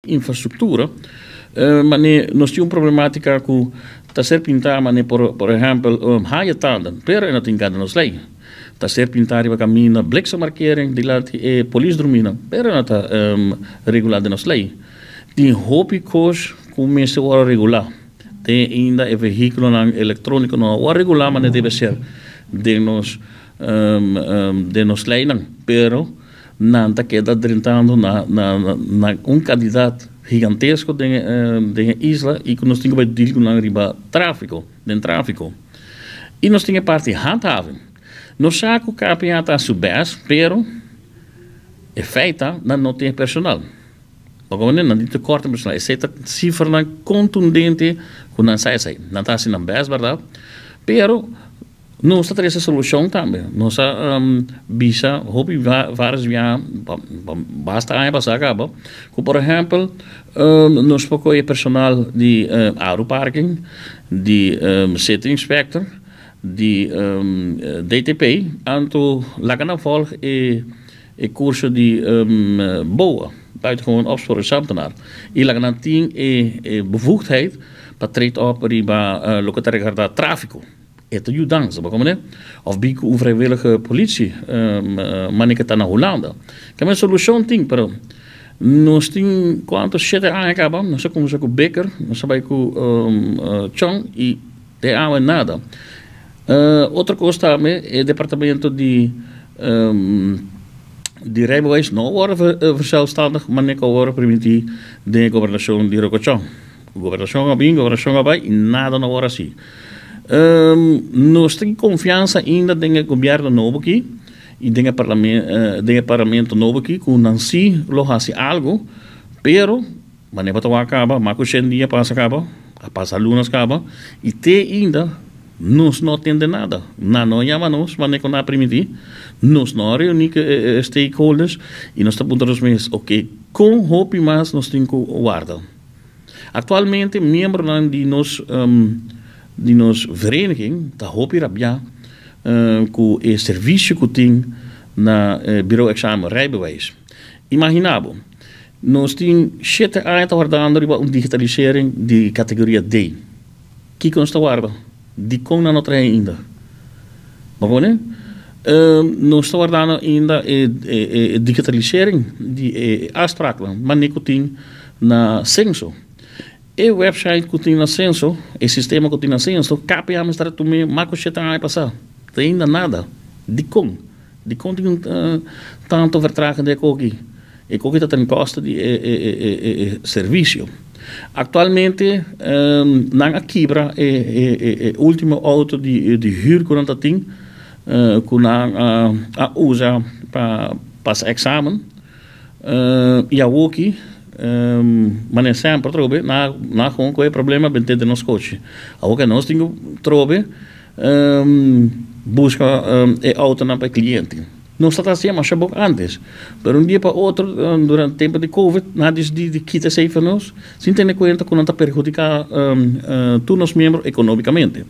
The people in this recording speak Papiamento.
Infrastruktura, mane nos tin un problematica cu ta ser pinta mane por ehempel haya tanden, pero e no tin gana nos ley. Ta ser pinta riba caminda bliksemmarkering dilanti e polis drumina, pero e no ta regula den nos ley. Tin hopi cos cu mester worde regula. Te ainda e vehiculonan electronico no a worde regula mane debe ser den nos leynan, pero nan ta keda drentando na un cantidad gigantesco den e isla y cu nos tin cu deal cu nan riba trafico, den trafico. Y nos tin e parti handhaving. Nos sa cu KPA ta su best, pero e feita nan no tin personal. Pasobra nan tin tekort personal. Esey ta cifranan contundente cu nan sa esey. Nan ta haciendo nan best, berdad? Pero nos ta trece solucion tambe. Nos a bisa hopi varios bia, basta aña pasa caba, cu por ehempel, nos por coge personal di Aeroparking, di City Inspector, di DTP, anto laga nan volg e curso di BOA, buitengewoon opsporingsambtenaar. Y laga nan tin e bevoegdheid pa treed op riba loke ta regarda trafico. E ta yudansa, bo comprende? Of bin cu un vrijwillige politie, manera ta na Hulanda. Cu e solucion tin, pero nos tin cuanto 7 aña caba, nos a cuminsa cu Bikker, nos a bay cu Chong y te awe nada. Otro cos tambe, e departamento di rijbewijs no a wordo verzelfstandig, maar nan a wordo permiti den gobernacion di Rocco Chong. Gobernacion a bin, gobernacion a bay y nada no a wordo asina. Nos tin confiansa ainda den gobierno nobo aki y den parlamento nobo aki cu nan si lo haci algo, pero manera ta caba, mas cu 100 dia pasa caba, pasa luna caba y te ainda nos no tin nada. Nan no yama nos, manera cu nan a permiti. Nos no a reuni cu stakeholders y nos ta puntra nos mes, ok, con hopi mas nos tin cu warda? Actualmente, miembronan di nos vereniging, ta hopi rabia cu e servicio cu tin na bureau examen rijbewijs. Imagina bo, nos tin 7 aña ta wardando riba un digitalisering di categoria D. Kico nos ta warda? Di con nan no a traha ainda? Maar ne? Nos ta wardando ainda e digitalisering di e afspraken, maar cu tin na censo. E website cu tin na censo, e sistema cu tin na censo, KPA mester tuma mas cu 7 aña pasa. Te ainda nada. Di con? Di con tin tanto vertraging di aki? E aki ta ten koste di e servicio. Actualmente, nan a kibra e ultimo auto di huur cu nan tin, cu nan a usa pa pasa examen. Y awoki, maar semper trobe, na gewoon cu e problema bente den nos coche. Awoki nos tin cu trobe, busca e auto nan pa cliente. Nos ta asina mas poco antes. Pero un dia pa otro, durante tempo di Covid, nan a dicidi di kita esey pa nos, sin tene cuenta cu nan ta perhudica tur nos miembro economicamente.